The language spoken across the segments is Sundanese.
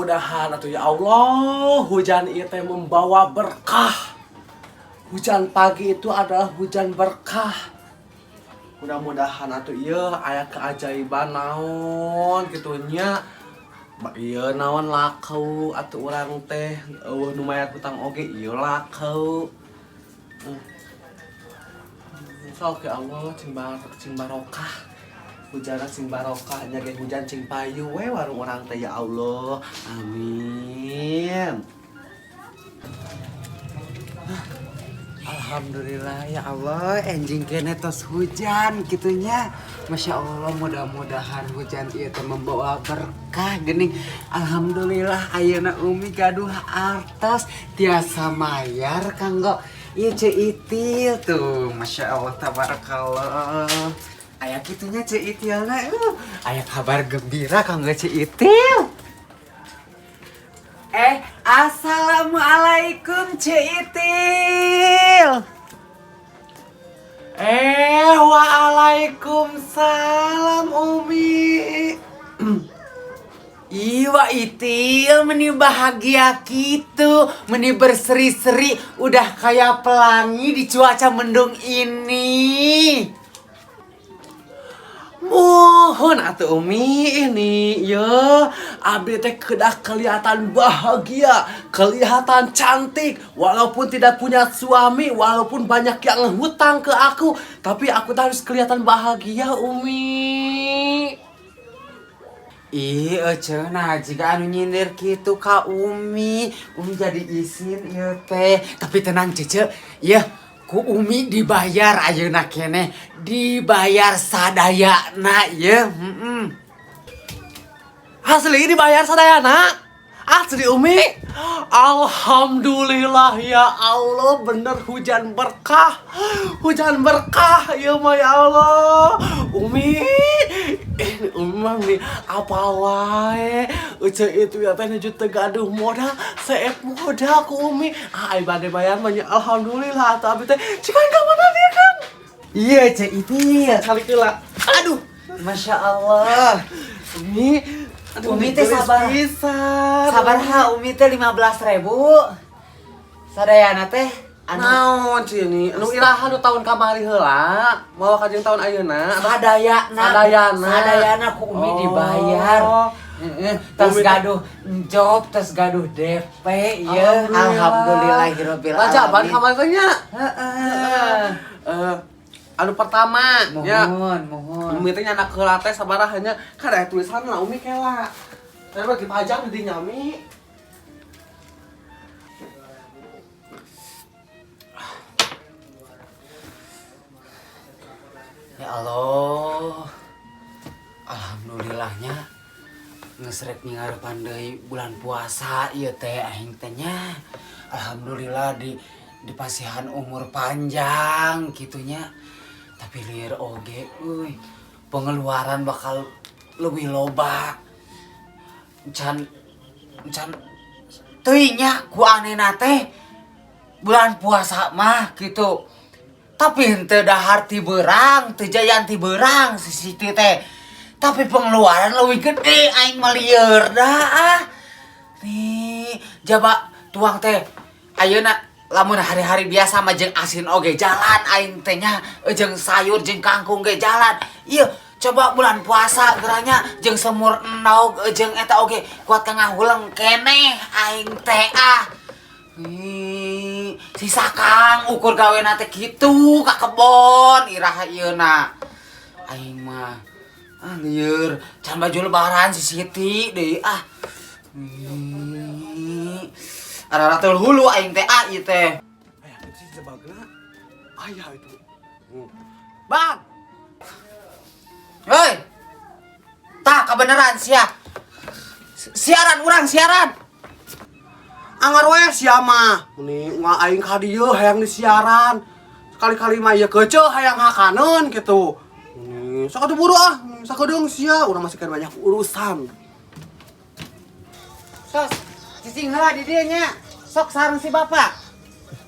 Mudah-mudahan atuh, ya Allah, hujan ieu teh membawa berkah. Hujan pagi itu adalah hujan berkah. Mudah-mudahan atuh ieu aya keajaiban naon kitu nya. Ieu naon laku atuh urang teh, euweuh nu mayar hutang oge ieu laku. Sok, ya Allah, cing barokah. Hujanna cing barokah nya ge, hujan cing payu we warung urang teh, ya Allah. Amin. Alhamdulillah, ya Allah, enjing keneh tos hujan kitu nya. Masya Allah, mudah-mudahan hujan ieu teh membawa berkah geuning. Alhamdulillah, ayeuna Umi gaduh artos tiasa mayar kanggo ieu Ceu Itil tuh. Masya Allah, tabarakallah. Aya kitu nya Ceu Itilna. Aya kabar gembira kanggo Ceu Itil. Eh, assalamualaikum, Ceu Itil. Eh, waalaikumsalam, Umi. Iwa Itil meni bahagia gitu, meni berseri-seri, udah kayak pelangi di cuaca mendung ini. Mohon atuh, Umi, ini ya abdi teh kedah kelihatan bahagia, kelihatan cantik walaupun tidak punya suami, walaupun banyak yang hutang ke aku, tapi aku tuh harus kelihatan bahagia, Umi. Ih, ece, nah jika anu nyindir gitu ka Umi, Umi jadi isin ieu teh. Tapi tenang, Cece, ya ku Umi dibayar ayeuna keneh, dibayar sadayana ya. Asli dibayar sadayana? Asli, Umi? Alhamdulillah, ya Allah, bener hujan berkah. Hujan berkah ya ma, ya Allah. Umi, ini Umi mah nih apa wae. Ece itu ya teh nuju teu gaduh modal, seep modal ku Umi. Ah, ai bade bayar mah nya alhamdulillah atuh abdi teh. Cikan ka mana dia kan? Iya, Ceu Itil. Kali heula. Aduh, Masya Allah. Umi, aduh, Umi teh geulis sabar. Pisan. Sabar ha, Umi teh 15 ribu. Sadayana teh anu Naon sini? Anu iraha, nu tahun kamari heula, mau kajeng tahun ayeuna? Sadayana. Sadayana. Sadayana ku Umi dibayar. Heeh, tos Umi teh- gaduh job, tos gaduh DP ya. Alhamdulillahirabbil Rajaban alamin. kamari teh nya. Heeh. Eh, anu pertama nya. Mohon, mohon. Umi teh nyandak heula teh sabaraha nya? Kan aya tulisan lah, Umi, kela. Tadi bagi pajang di dinya, Mi. Ya Allah. Alhamdulillahnya geus rek ngarepan deui bulan puasa ieu teh aing teh nya. Alhamdulillah dipasihan umur panjang kitunya. Tapi lieur oge euy. Pengeluaran bakal lebih loba. Can can teuing nya ku anehna teh bulan puasa mah gitu. Tapi henteu dahar ti beurang, teu jajan ti beurang si Siti teh. Tapi pengeluaran lebih gede, aing mah lieur dah ah. Nih, jaba tuang teh ayeuna lamun hari-hari biasa mah jeung asin oge jalan aing teh nya, jeung sayur jeung kangkung ge jalan. Ieu coba bulan puasa geranya jeung semur endog jeung eta oge kuat ka ngahuleng keneh aing teh ah. Ih, si Sakang ukur gawe teh kitu ka kebon iraha ieu na. Aing mah ah lieur, can baju lebaran si Siti deui ah. Ih, araratul hulu aing teh ah ieu teh. Aya itu sih jebagna. Aya itu. Bang, Hei. Tah kebenaran sia. Siaran urang siaran. Anggar we sia mah. Meni unggal aing ka dieu hayang disiaran. Sekali-kali mah ieu kece hayang hakaneun kitu. Meni sok atuh buru ah, sakedeung sia, urang masih kan banyak urusan. Sos, cicing heula di dieu nya. Sok sareng si bapak.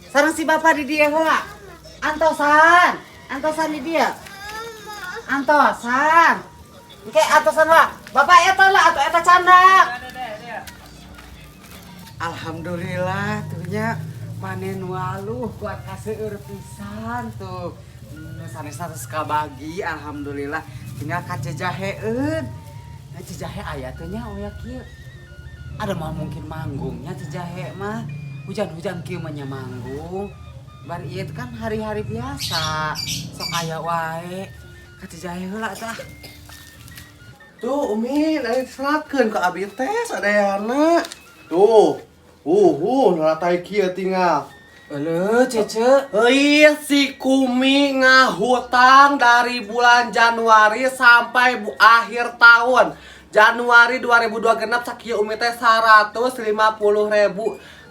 Sareng si bapak di dieu heula. Antosan, antosan di dieu. Antosan. Engke antosan lah. Bapak eta lah atau eta candak. Alhamdulillah tuh nya panen waluh kuat kaseur pisan tuh. Sanesna tos kabagi alhamdulillah, tinggal ka Cijaheeun. Nah, Cijahe aya teh nya oya kieu. Ada mah mungkin manggungnya Cijahe mah. Hujan-hujan kieu mah nya manggung. Bar ieu kan hari-hari biasa. Sok aya wae. Ka Cijahe heula tah. Tuh Umi, dari diseratkeun ke abi teh sadayana. Tuh. Naratai kieu tinggal. Euleuh, Cece. Heuh, si Kumi ngahutang dari bulan Januari sampai akhir tahun. Januari 2002 genap sakieu Umi teh 150.000.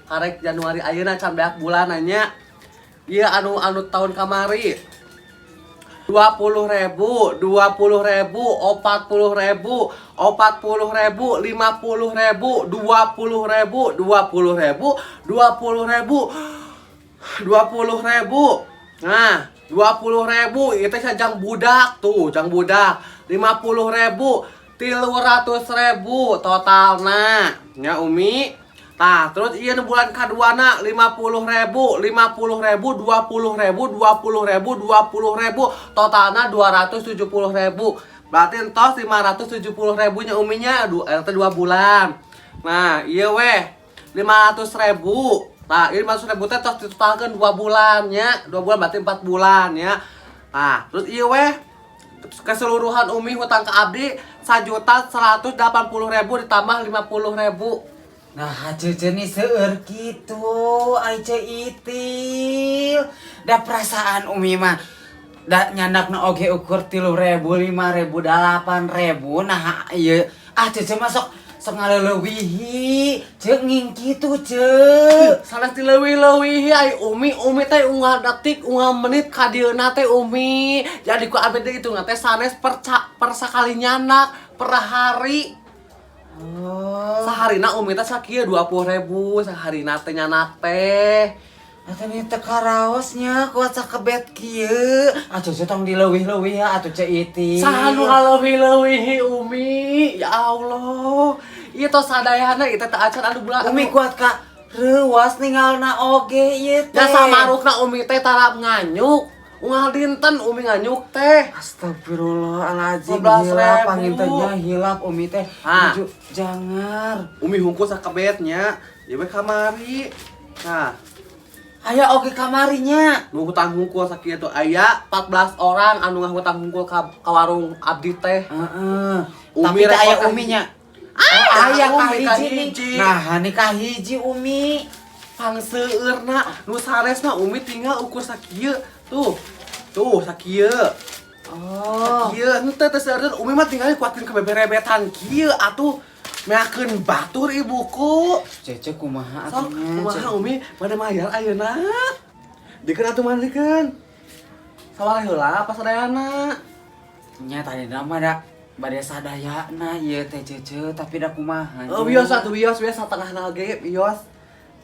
Karek Januari ayeuna can beak bulan nya. Ieu anu anu tahun kamari. 20.000, 20.000, 40.000, 40.000, 50.000, 20.000, 20.000, 20.000, 20.000. Nah, 20.000 itu jang budak tuh, jang budak. 50.000, 300.000 totalna. Ya Umi. Nah, terus iya nu bulan kaduana 50.000, 50.000, 20.000, 20.000, 20.000, totalna 270.000. Berarti entos 570.000 nya Uminya, teh 2 bulan. Nah, iya weh, 500.000. Nah, ini 500.000 teh tos ditotalkeun 2 bulan nya, 2 bulan berarti 4 bulan ya. Nah, terus iya weh, keseluruhan Umi hutang ke abdi 1.180.000 ditambah 50.000. Nah, Cece nih seueur kitu, ai Ce Itil. Da perasaan Umi mah da nyandakna oge ukur 3.000, 5.000, 8.000. Nah, ieu ah Cece mah sok sok ngaleuwihi. Ceuk nging kitu, Cek. Sanes dileuwih-leuwihi ai Umi, Umi teh unggal detik, unggal menit ka dieuna teh Umi. Jadi ku abdi teh hitungan teh sanes per sakali nyandak per hari. Oh. Saharina Umi teh sakieu 20.000 saharina teh nyandak teh. Atuh ni teu karaosnya kuat sakebet kieu. Atuh Cece tong dileuwih-leuwih ya atuh Ceu Itil. Saha nu ngaleuwih-leuwihi Umi? Ya Allah. Ieu tos sadayana ieu teh teu acan anu bulan. Umi kuat ka reuwas ninggalna oge ieu teh. Ya samarukna Umi teh tarap nganyuk. Unggal dinten Umi nganyuk teh. Astagfirullahaladzim, 15 hilap ribu. Pangintennya hilap Umi teh. Ah. Nuju jangar. Umi hungkul sakebetnya, ieu we kamari. Nah, Aya oge kamarinya. Nu hutang hungkul sakieu tuh aya 14 orang anu ngahutang hungkul ka warung abdi teh. Heeh. Umi Tapi teh aya rekod Uminya. Ah, aya Umi kahiji nih. kahiji. Nah, ini kahiji Umi. Pangseueurna nu sanesna Umi tinggal ukur sakieu. Tuh. Tuh sakieu. Oh. Sakieu henteu teh seueur Umi mah tinggal kuatkeun kebeberebetan kieu atuh meakeun batur ibuku. Cece kumaha Sok atuh nya? kumaha Umi bade mayar ayeuna? Dikeun atuh mana dikeun? Sawala heula apa sadayana? Nya tadi nama da bade sadayana ieu teh Cece, tapi da kumaha? Oh, wios atuh wios wios satengahna ge wios.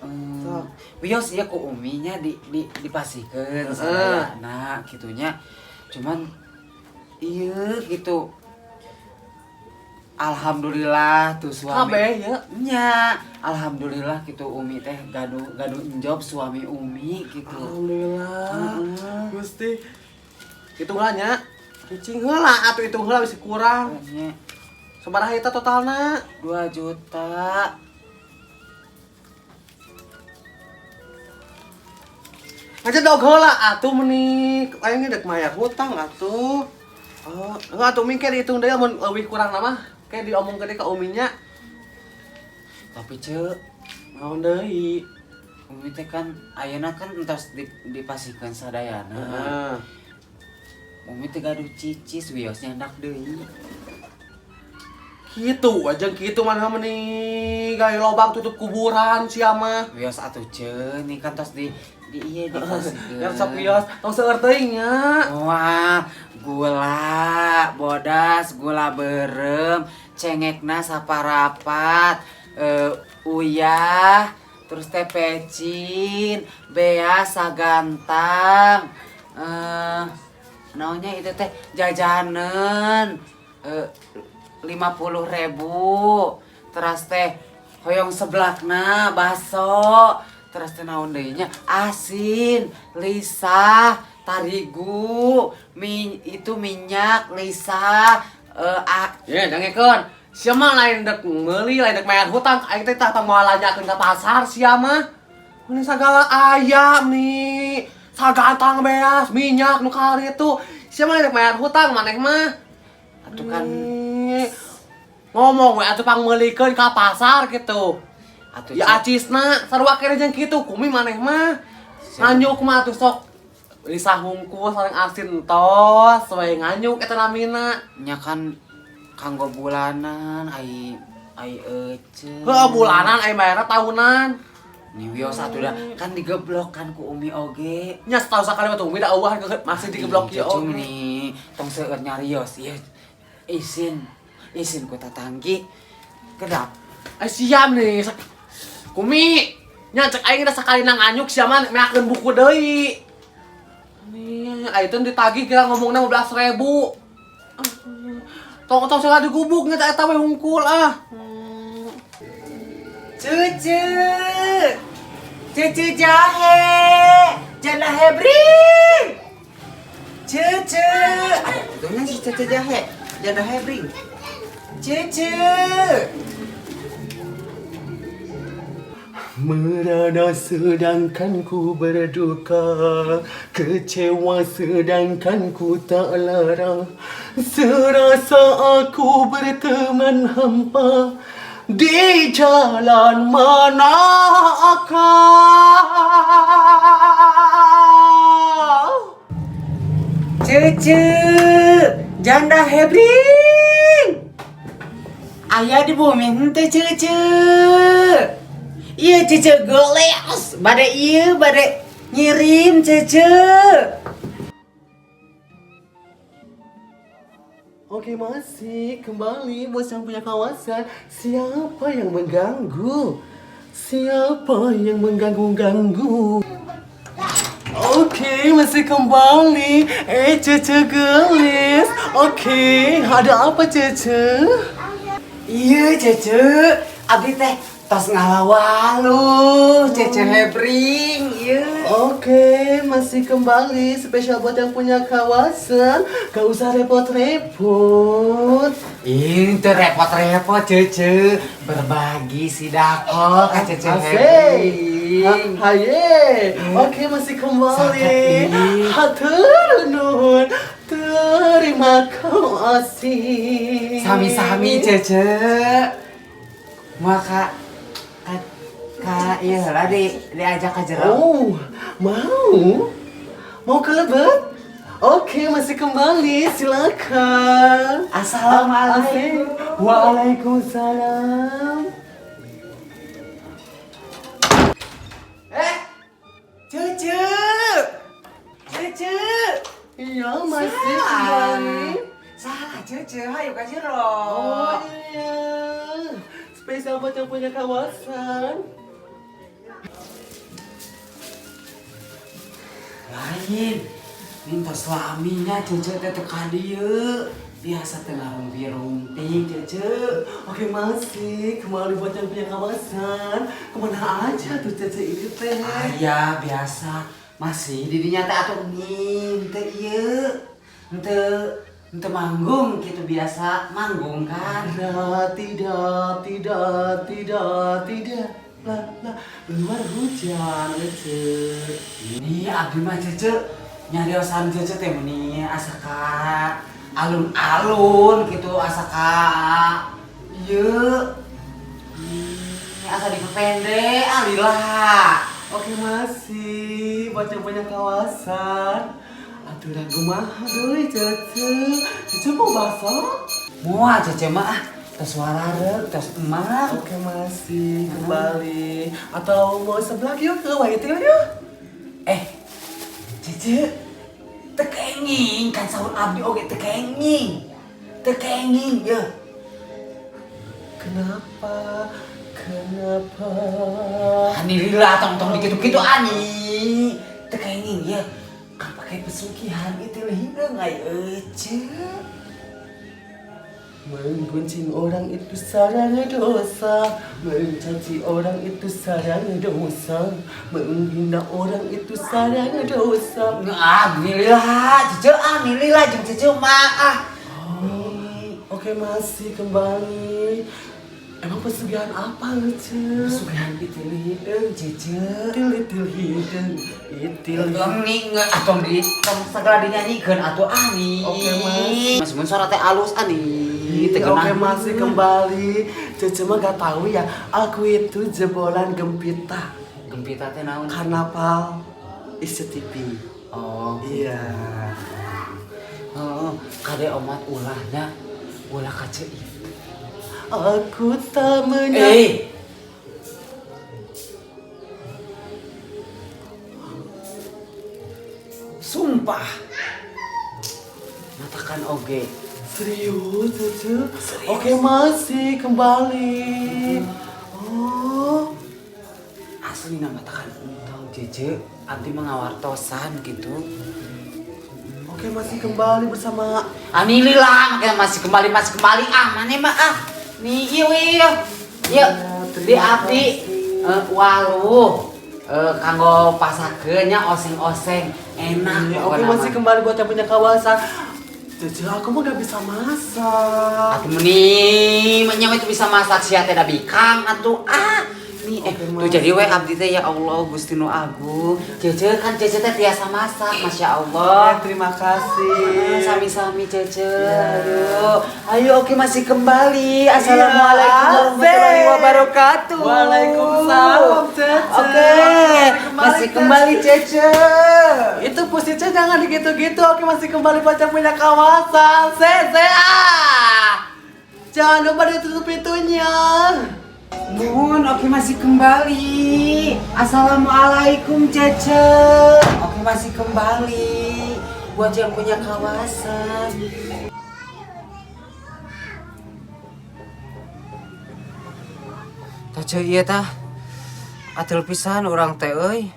Sok. Wios ieu ku Uminya di dipasihkeun sadayana kitunya. Cuman ieu gitu. Alhamdulillah tuh suami. Kabeh ya. Nya, alhamdulillah gitu Umi teh gaduh gaduh job suami Umi gitu. Alhamdulillah. Heeh. Gusti. Hitung heula nya. Cicing heula atuh hitung heula bisi kurang. Nya Sabaraha eta totalna? 2 juta. Ngajedog heula atuh meni aing dek mayar hutang atuh. Oh, heuh atuh Umi ke dihitung deui mun leuwih kurang mah ke diomongkeun deui ka Uminya. Tapi Ceu, Naon deui? Umi teh kan ayeuna kan entos dipasihkeun sadayana. Heeh. Umi teh gaduh cicis wios nyandak deui. Kitu aja kitu mana meni gawe lobang tutup kuburan sia mah. Wios atuh Ceu, ni kan tos di ieu dipasihkeun. Ya sok wios, tong seueur teuing nya. Wah, gula bodas, gula berem, cengekna saparapat, uyah, terus teh pecin, bea sagantang, naonnya itu teh jajanan, 50.000, terus teh Hoyong seblakna baso, terus teh naon deui nya? Asin, lisah, tarigu, itu minyak, lisah, Ya, dengekeun. Sia mah lain dek meuli, lain dek bayar hutang, aing teh tah moal lanjakeun ka pasar sia mah. Ini segala ayam nih. Sagantang beas, minyak nu itu. Sia mah lain dek bayar hutang maneh mah. Atuh kan. Nih, ngomong we atuh pangmeulikeun ka pasar gitu. Atuh Ya acisna sarua kene jeung kitu kumi maneh mah. Nganyuk mah atuh sok lisah hungkul sareng asin tos we nganyuk eta namina. Nya kan kanggo bulanan ai ai ece. Heuh, bulanan ai bayarna tahunan. Nih wios atuh dah kan digeblok kan ku Umi oge. Nya setahun sakali mah tuh Umi da eueuh masih digeblok ieu Cucu oge. Nih, tong seueur nyarios ieu. Isin, isin ku tatanggi. Kedap. Ai siap nih. Kumi nya cek aing da sakali nang nganyuk sia mah meakeun buku deui. Nih, ai teh ditagih kira ngomongna 15.000. Tong tong segala digubuk nya eta we hungkul ah. Cucu. Cucu jahe. Janda hebring. Cucu. Ada betulnya si cucu jahe. Janda hebring. Cucu. Merana sedangkan ku berduka, kecewa sedangkan ku tak lara. Serasa aku berteman hampa di jalan manakah. Cucu, janda hebring. Aya di bumi henteu cucu. Iya cucu goleos, bade ieu bade ngirim cucu. Oke, masih kembali bos yang punya kawasan. Siapa yang mengganggu? Siapa yang mengganggu-ganggu? Oke, masih kembali. Eh, Cece gelis. Oke, ada apa Cece? Iya cucu, abdi teh tos ngalawalu, Cece hebring, iya. Oke, masih kembali spesial buat yang punya kawasan. Gak usah repot-repot. Ini tuh repot-repot cucu, berbagi sidako ka Cece Asik. hebring. Haye. Oke, masih kembali. Sakit. Hatur nuhun. Terima kasih. Sami-sami Cece. Maka ka ka iya lah diajak ke jero. Oh, mau? Mau ke lebet? Oke, masih kembali. Silakan. Assalamualaikum. Asik. Waalaikumsalam. Eh, Cucu. Cucu. Iya, masih Salah. kembali. Salah Cucu, hayu ka jero. Oh iya. Spesial buat yang punya kawasan. Lain. Minta suaminya Cucu teh teu ka dieu. Biasa teh ngarumpi-rumpi Cucu. Oke, masih kembali buat yang punya kawasan. Kemana aja tuh Cece ini teh? Aya biasa masih di dinya teh atuh ning teh ieu. Henteu henteu manggung gitu biasa manggung kan. Tidak, tidak, tidak, tidak, tidak. Lah, lah, luar hujan, Cece. Ini abdi mah Cece nyariosan Cece teh meni asa ka alun-alun gitu asa ka ieu. Asa dipepende alila. Oke, masih buat yang punya kawasan. Aturan kumaha deui, Cece. Cece mau bakso? Moal Cece mah ah, tos wararek, tos emak. Oke, masih kembali. Atau mau seblak yuk ke White yuk? Eh, Cece, teu kenging kan saur abdi oge teu kenging. Teu kenging ye. Kenapa? Kenapa? Ani lila tong tong dikitu-kitu ani. Teu kenging ye. Kan pakai pesugihan itu hideung ai ece. Menggunjing orang itu sarang dosa, mencaci orang itu sarang dosa, menghina orang itu sarang dosa. Ah, nilila, Cece ah, nilila jeung Cece mah ah. Oh, oke masih kembali. Emang pesugihan apa lucu? Pesugihan itil hideung, Cece. Itil itil hideung, itil. Tong nih atong di tong segala dinyanyikeun atuh ah nih. Oke, Mas. Mas mun suara teh alus ah nih. Teu Oke geunah. Masih kembali. Cece mah gak tahu ya. Aku itu jebolan gempita. Gempita teh naon? Karnaval SCTV. Oh. Iya. Heeh, kade omat ulahnya ulah ka Ceu. Aku tak menyangka. Eh. Sumpah. Matakan oge. Serius, Cece? Oke masih kembali. Oh. Asli nama matakan entong Cece, abdi mah ngawartosan gitu. Oke masih kembali bersama Ani lila, makanya masih kembali ah mana mah ah. Nih iya iya. Iya, Ya, di terima abdi kasih. Waluh kanggo pasakeun nya oseng-oseng enak Iya, oke pokokna masih mah. kembali buat yang punya kawasan. Cece, aku mah gak bisa masak. Atuh meni mah itu bisa masak sia teh da bikang atuh ah. Nih Oke, tuh Mas. jadi we abdi teh ya Allah Gusti nu agung. Cece kan Cece teh tiasa masak, Masya Allah. Ya, terima kasih. Sami-sami Cece. Iya. Aduh. Ayo oke masih kembali. Assalamualaikum Iya, warahmatullahi asik. wabarakatuh. Waalaikumsalam, Cece. Oke, masih kembali Cece. Itu posisinya jangan digitu-gitu. Oke, masih kembali buat yang punya kawasan. CCA. Jangan lupa ditutup pintunya. Nuhun, oke masih kembali. Assalamualaikum Cece. Oke masih kembali. Buat yang punya kawasan. Tah Ceu ieu tah. Atel pisan urang teh euy.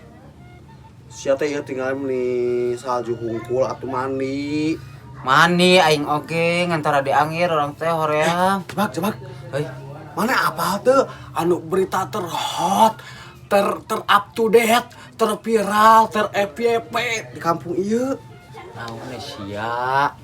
Sia teh ieu tinggal nih salju hungkul atuh mandi. Mandi aing oge ngan tara diangir urang teh hoream. Jebak, jebak. Heuy. Mana apa tuh anu berita terhot, ter ter up to date, terviral, ter FYP di kampung ieu. Naon we sia?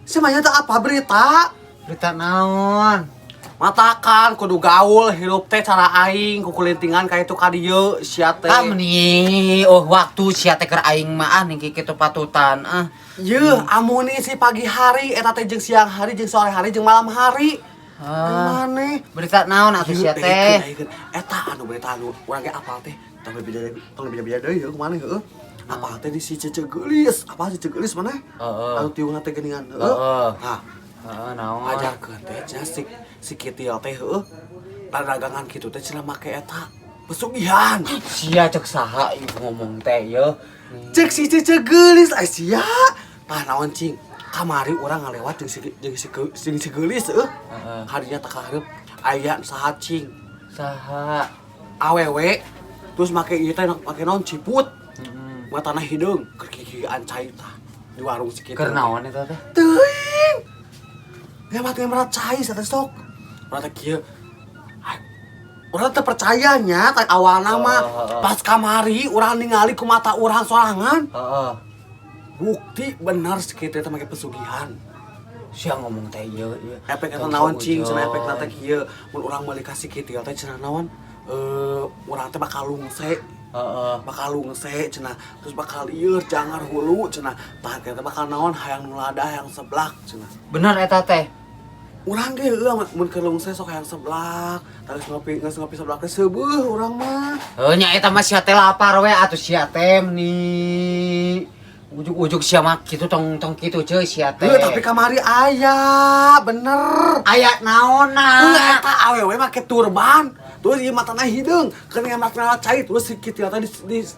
Semuanya tuh apa berita? Berita naon? Matakan kudu gaul hirup teh cara aing kukulintingan ka itu ka dieu sia teh. Ah meni oh waktu sia teh keur aing mah ah ning kitu patutan ah. Yeuh, amunisi pagi hari eta teh jeung siang hari jeung sore hari jeung malam hari. Ah. Maneh? Berita naon atuh sia teh? Eta anu berita anu urang ge apal teh. Tong beda tong beda-beda deui heuh kumaha heuh. Apal teh di si Cece Geulis. Apa si Cece Geulis maneh? Heeh. Anu tiungna teh geuningan heuh. Heeh. Nah, Heeh, naon? ajarkeun teh cenah si si Kitil teh heuh. Dagangan kitu teh cenah make eta pesugihan. Sia cek saha ieu ngomong teh ye. Cek si Cece Geulis ai sia. Tah naon cing? Kamari urang ngalewat jeung si Geulis heuh. Heeh. Kadinya teh kahareup aya saha cing? Saha? Awewe terus make ieu teh make naon ciput. Heeh. Matana hideung keur kikieuan cai tah di warung si kitu. Keur naon eta teh? Teuing. Ngemat-ngemat cai sate sok. Urang teh kieu. Ai, urang teh percaya nya teh awalna mah Heeh. pas kamari urang ningali ku mata urang sorangan. Heeh. Bukti bener si kitu teh make pesugihan. Sia ngomong teh ieu ieu. Efek eta naon cing cenah efek teh kieu mun urang meuli ka si kitu teh cenah naon urang teh bakal lungse. Heeh. Bakal lungse cenah terus bakal ieu jangar hulu cenah tah teh bakal naon hayang nu lada hayang seblak cenah. Bener eta teh. Urang ge heueuh mun keur lungse sok hayang seblak terus ngopi geus ngopi seblak teh seubeuh urang mah. Heuh nya eta mah sia teh lapar we atuh sia teh meni. Ujuk-ujuk sia mah kitu tong tong kitu ceuy sia teh. Heuh tapi kamari aya bener. Aya naonna? Heuh eta awewe make turban terus ieu matana hideung keur ngemat-ngemat cai terus si kitu teh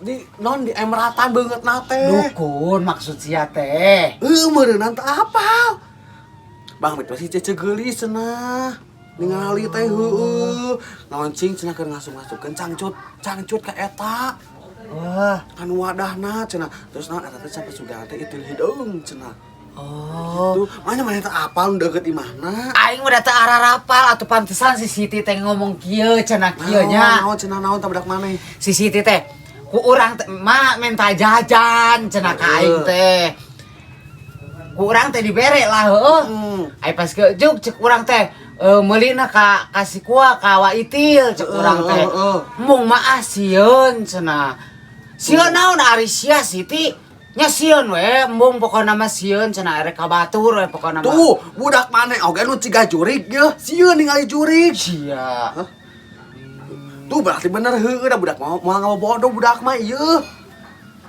di non di emratan beungeutna teh. Dukun maksud sia teh. Heuh meureunnan teu apal. Bang itu si Cece Geulis cenah. Ningali teh heueuh. Naon cing cenah keur ngasup-ngasupkeun cangcut, cangcut ka eta. Wah, Kan wadahna cenah. Terus naon eta teh sampai sugan teh itil hideung cenah. Oh. Tuh, mana mana teh apal nu deukeut imahna. Aing udah teu ararapal atuh, pantesan si Siti teh ngomong kieu cenah kieu nya. Naon cenah, naon tah budak maneh? Si Siti teh ku urang teh mah minta jajan cenah ka aing teh. Ku urang teh dibere lah heueuh. Ai pas ke juk cek urang teh meulina ka kasih kuah ka Wa Itil cek urang teh. Mung mah ah sieun cenah. Sieun naon ari sia, Siti? Nya sieun we, embung pokona mah sieun cenah, erek ka batur we pokona mah. Tuh, budak maneh oge nu ciga jurig ye, sieun ningali jurig. Sia. Hah? Tuh berarti bener heueuh da budak mau moal ngabodoh budak mah ieu.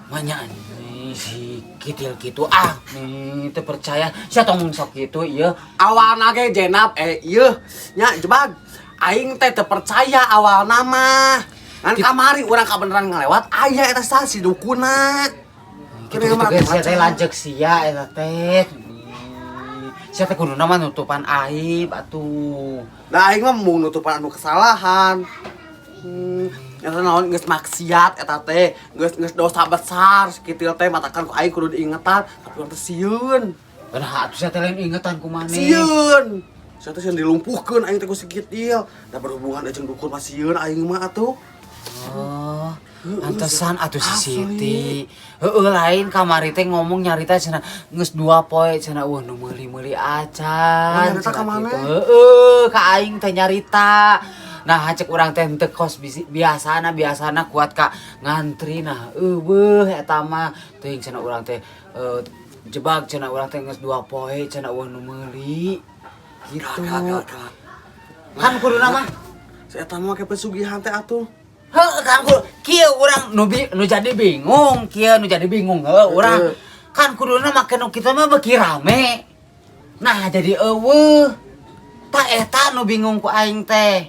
Manya nih si Kitil kitu ah nih teu percaya sia, tong sok kitu ieu. Awalna ge jenap ieu nya jebag. Aing teh teu percaya awalna mah. Ngan kamari urang kabeneran ngalewat aya eta sa si dukuna. Kitu kitu ge sia teh lanceuk sia eta teh. Sia teh kuduna mah nutupan aib atuh. Nah, aing mah mau nutupan anu kesalahan. Eta naon geus maksiat eta teh, geus geus dosa besar kitu teh, matakan ku aing kudu diingetan, tapi urang teh sieun. Nah, atuh sia teh lain ingetan ku maneh. Sieun. Sia teh sieun dilumpuhkeun aing teh ku si Kitil. Da berhubungan jeung dukun mah sieun aing mah atuh. Oh, pantesan atuh si Asli. Siti. Heeh, lain kamari teh ngomong nyarita cenah geus 2 poe cenah euweuh nu meuli-meuli acan. Oh, nyarita cenah ka maneh? Kitu. Heeh, ka aing teh nyarita. Nah, cek urang teh henteu kos biasana biasana kuat ka ngantri, nah euweuh eta mah teuing cenah urang teh jebak cenah urang teh geus 2 poe cenah euweuh nu meuli. Gitu. Kala, kala, kala. Kan kuduna mah Si eta mah make pesugihan teh atuh. Heuh, kan kudu kieu urang nu, nu jadi bingung, kieu nu jadi bingung heuh urang. Kan kuduna make nu kitu mah beuki rame. Nah, jadi euweuh. Tah eta nu bingung ku aing teh.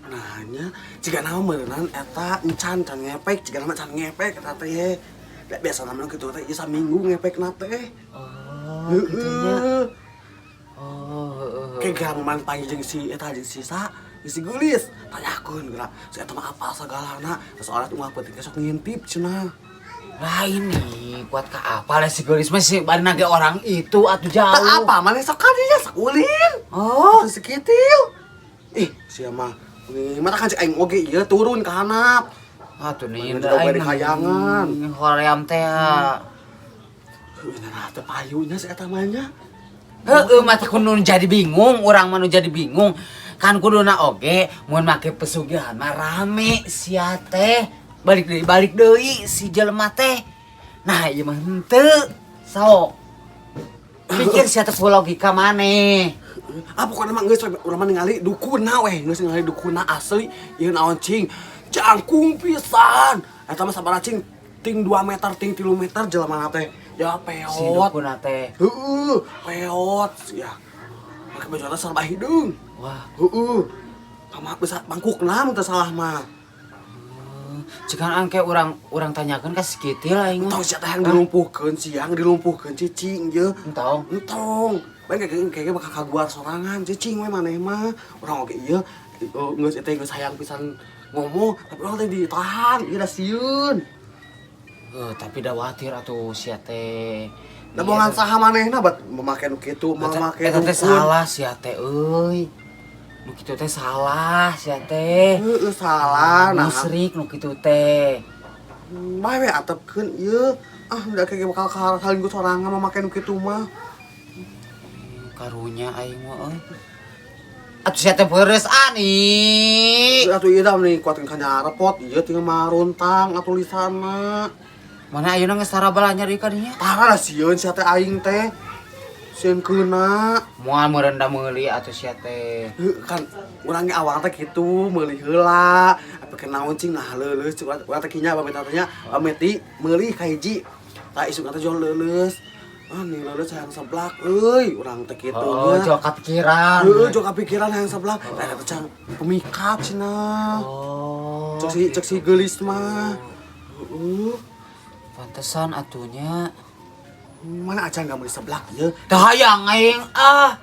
Nah nya, jiga nama meureunan eta encan can ngepek, jiga nama can ngepek eta teh. Da biasa nama kitu teh ieu saminggu ngepekna teh. Oh, kitu nya. Heeh. Oh, heeh. Kayak geura momen panggil jeung si eta jeung si sa, jeung si Geulis. Tanyakeun geura, si eta mah apal sagalana. Soalnya unggal peuting sok ngintip cenah. Lain nih, kuat ka apa lah si Geulis mah si bari ge orang itu atuh jauh. Tak apa maneh sok kadinya sok ulin. Oh, Atuh si Kitil. Ih, sia mah. Nih, mata kan cek aing oge ieu turun ka handap. Atuh nih, Mana juga bari kayangan. Hoream teh. Heuh, nah teu payunya si eta mah nya. Heeh, mata kudu jadi bingung, urang mah nu jadi bingung. Kan kuduna oge mun make pesugihan mah rame sia teh. Balik deui si jelema teh. Nah, ieu mah henteu. Sok. Pikir sia teh ku logika maneh. Ah, pokoknya mah geus urang mah ningali dukuna weh, geus ningali dukuna asli ieu naon cing. Jangkung pisan. Eta mah sabaraha cing? Ting 2 meter, ting 3 meter jelema teh. Ya Si peot. dukuna teh. Heeh, peot ya. Make baju teh serba hideung. Wah, Heeh. Kama bisa mangkukna mun teu salah mah. Cikan angke urang urang tanyakeun ka si Kitil aing mah. Entong sia teh yang dilumpuhkeun siang dilumpuhkeun cicing ye. Entong. Entong. Bae kayak kayak bakal kaguar sorangan cicing we maneh mah. Urang oge ieu geus teh geus hayang pisan ngomong tapi urang teh ditahan ieu da sieun. Heuh, tapi da watir atuh sia teh. Da bongan saha manehna bat make nu kitu, mah make Eta teh dukun. Salah sia teh euy. Nu kitu teh salah sia teh. Heeh, salah nah. Musrik nu kitu teh. Bae we atepkeun ieu. Ah, da kayak bakal kahalin ku sorangan mah make nu kitu mah. Karunya aing mah euy. Atuh sia teh peures ani. Atuh ieu dah nih kuatin ka repot ieu tinggal maruntang atuh lisanna. Mana ayeuna geus tara balanja deui ka dinya? Parah lah sieun sia teh aing teh. Sieun keuna. Moal meureun da meuli atuh sia teh. Heuh, kan urang ge awal teh kitu meuli heula. Apa kenaon cing nah leuleus cik urang teh kinya pamit teh nya pamit di meuli ka hiji. Tah isuk teh jual leuleus. Ah nih leuleus hayang seblak euy urang teh kitu Oh, nya. jol kapikiran. Heuh, jol kapikiran hayang seblak. Tah eta teh can pemikat cenah. Oh. Cek si geulis mah. Heeh. Pantesan atunya. Mana aja nggak meuli seblak ye. Teu hayang aing ah.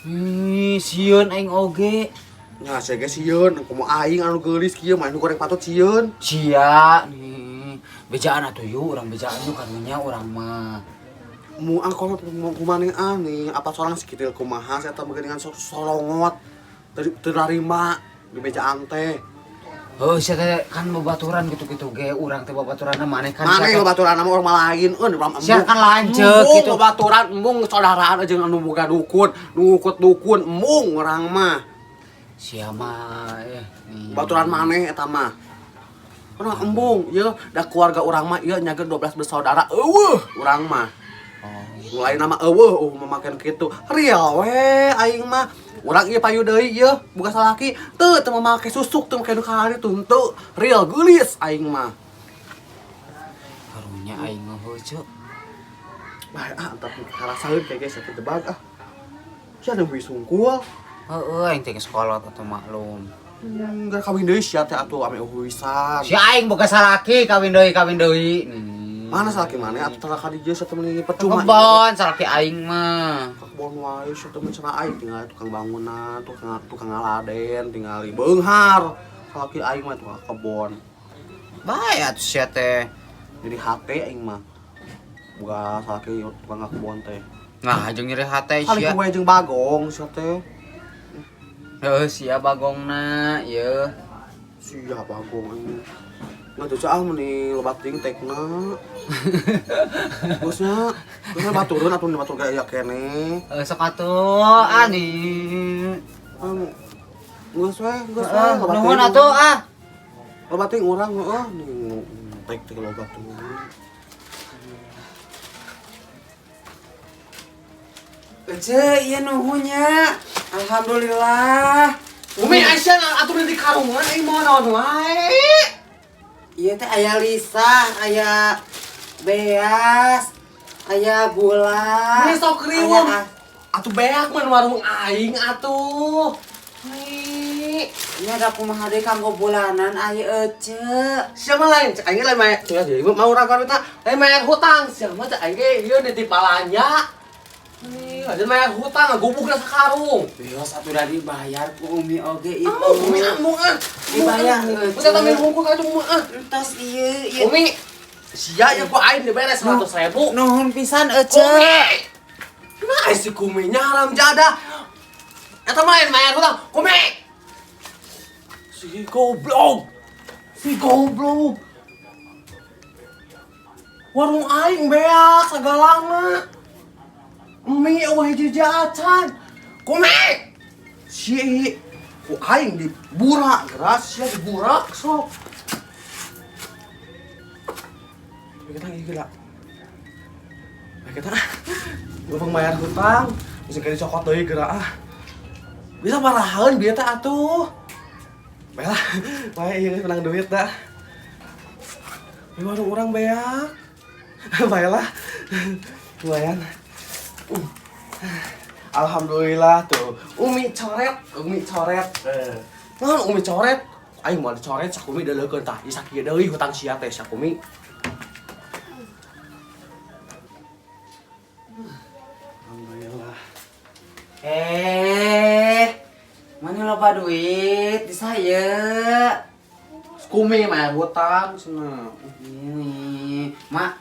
Ih, sieun aing oge. Nya sia ge sieun, kumaha aing anu geulis kieu mah anu goreng patut sieun. Sia nih. Bejaan atuh yuk, urang bejaan yuk karunya urang mah. Mu angkor kumaha ah nih apa sorang sekitil kumaha saya teh dengan solongot teu teu narima di bejaan teh. Oh, sia teh kan babaturan gitu-gitu ge urang teh babaturanna maneh kan Mana sia yang teh. babaturan sama orang lain euy urang Sia kan lanceuk embung gitu. Babaturan embung saudaraan jeung anu boga dukun, nu ngukut dukun embung urang mah. Sia mah eh. Baturan maneh eta mah. Urang embung ieu da keluarga urang mah ieu nyageun 12 bersaudara eueuh urang mah. Oh. Mulai nama eueuh memakan kitu. Real we aing mah. Urang ieu payu deui ieu boga salaki teu teu make susuk teu make nu kamari tuh henteu. Real geulis aing mah. Karunya aing mah heuh ceu. Wah, ah entar karasaeun kayak guys sakit debag ah. Sia nu sungkul. Heeh, aing teh geus kolot atuh maklum. Enggak kawin deui sia teh atuh ame eueuh. Si aing boga salaki kawin deui kawin deui. Mana salaki mana atuh tara ka dieu sia teh meuni percuma. Kebon salaki aing mah. Ka kebon wae sia teh cenah aing tinggal tukang bangunan, tukang tukang ngaladen, tinggal beunghar. Salaki aing mah tukang kebon. Bae atuh sia teh. Jadi hate aing mah. Boga salaki tukang kebon teh. Nah, jeung nyeri hate Kali sia. wae jeung bagong sia teh. Heuh, sia bagongna ieu. Sia bagong aing. Nggak tuh ah meni loba ting tekna. Bosnya, bosnya baturun atuh batur gaya keneh. Heuh, sok atuh ani. Geus we, geus we. Nuhun atuh ah. Loba ting urang heueuh nih tek teh loba tuh. Ece, ieu nuhunnya. Alhamdulillah. Umi Aisyah atuh di karungan aing mau naon wae. Ieu teh aya Lisa, aya beas, aya gula. Ini sok riweuh. Aya Atuh beak mun warung aing atuh. Nih. Ini ada kumaha deui kanggo bulanan aya ece. Siapa lain? Cek aing lain mayar. Cek aja, mau urang ka lain mayar hutang. Siapa cek aing ge ieu nitip palanya. Nih, aja mayar hutang gubukna sakarung. Bios atuh da dibayar ku Umi oge itu. Amung, Umi amung ah. Dibayar, Udah tambahin hungkul ka itu ah. Entos ieu ieu. Umi, sia ya ku aing diberes 100.000. Nuhun pisan ece. Kumi. Nah, si kuminya haram jadah. Eta main mayar hutang. Kumi. Si goblok. Si goblok. Warung aing beak sagalana. Mie eueuh hiji acan. Kumi. Si ku aing diburak geras sia diburak sok. Kita gila. Kita gue bayar hutang, bisa kali cokot deui geura ah. Bisa marahan bieu teh atuh. Bae lah, bae ieu menang duit dah. Ini warung urang beak. Bae lah. Lumayan. Alhamdulillah tuh. Umi coret, Umi coret. Naon Umi coret? Aing moal dicoret sakumi deuleukeun tah. Ieu sakieu deui hutang sia teh sakumi. Alhamdulillah. Mana loba duit di saya? Kumi mah hutang cenah. Ini, Mak.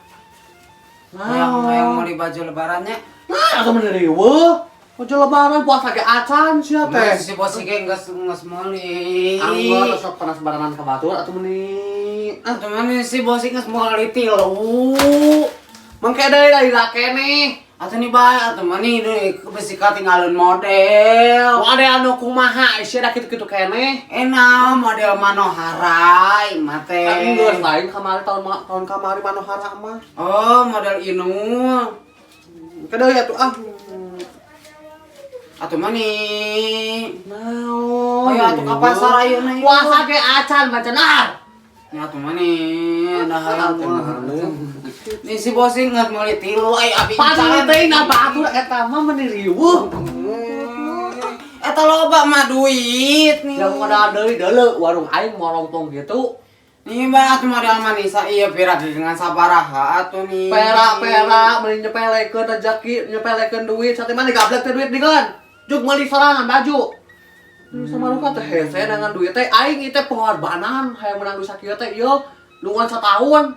Naon? Hayang meuli baju lebarannya. Nah, atuh mun riweuh. Baju lebaran puasa ge acan sia teh. Si bos ge geus geus meuli. Anggo sok panas baranan ka batur atuh meuni. Ah, atuh mana si bos geus meuli tilu. Mangke deui da keneh. Atuh nih bae atuh mah nih deui besi katinggalin model. Mau ada anu kumaha sia da kitu-kitu keneh. Enak model Manohara mah teh. Kan geus lain kamari tahun kamari Manohara mah. Oh, model Inul. Ke deui atuh ah. Atuh mah nih. Naon? Ayo atuh ka pasar ayeuna ieu. Puasa ge acan macenar. Ya atuh mah nih, dah hayang Atuh mah. mah. Nih si bos geus meuli tilu ai abi Padahal teh na batur eta mah meuni riweuh. Eta loba mah duit nih. Yang modal deui deuleu warung aing morongtong gitu. Nih mbak atuh model manisa iya pira dengan sabaraha atuh nih. Pera-pera meuni nyepelekeun rezeki, nyepelekeun duit, sate mah digablek teh duit digeun. Juk meuli sorangan baju. Ini sama luka teh hese dengan duit teh aing ieu teh pengorbanan hayang menang duit sakieu teh ieu nungguan satahun.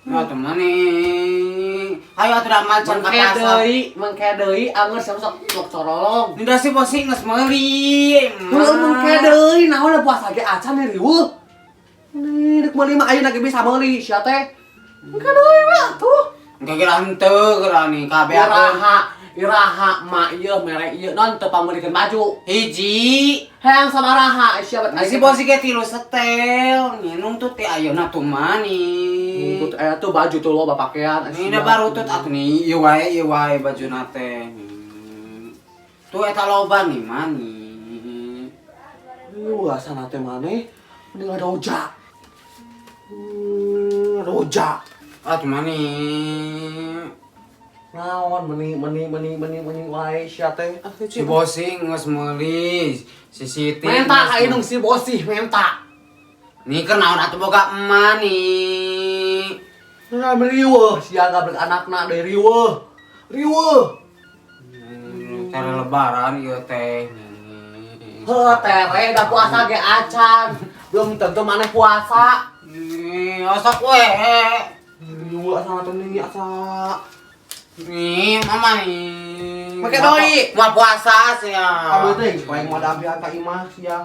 Ya atuh mah nih. Ayo atuh da macan ka Mengke pasar. Deui, mengke deui angeur siapa sok sok corolong. Ini dah si bosi geus meuli. Heuh, mengke deui naon da puasa ge acan nih riweuh. Nih rek meuli mah ayeuna ge bisa meuli sia teh. Mengke deui we atuh. Engke geura henteu geura nih kabeh atuh. Iraha, iraha mak ieu mere ieu non teu pameulikeun baju. Hiji. Hayang sabaraha sia bet. Nah, si bosi ge tilu setel. Nginung tuh teh ayeuna tuh mani. Tuh eh tuh baju tuh loba pakaian. Ini dah baru tut atuh nih, ieu wae bajuna teh. Tuh eta loba nih mani. Wah, sana teh maneh mending ada roja. Roja. Atuh mani. Naon meni meni meni meni meni wae sia teh. Ah, Si bosi geus meuli, si Siti. Menta geus ka indung si bosi menta. Nih keur naon atuh boga emak nih. Nah, riweuh sia gablek anakna deui riweuh. Riweuh. Cara lebaran ieu teh. Heuh, tere da puasa ge acan. Belum tentu maneh puasa. Nih, osok we. Riweuh asa teh nih asa. Nih, mama nih. Make doi. Mau puasa sih ya. Kamu teh supaya mau ada ambilan ka imah sia.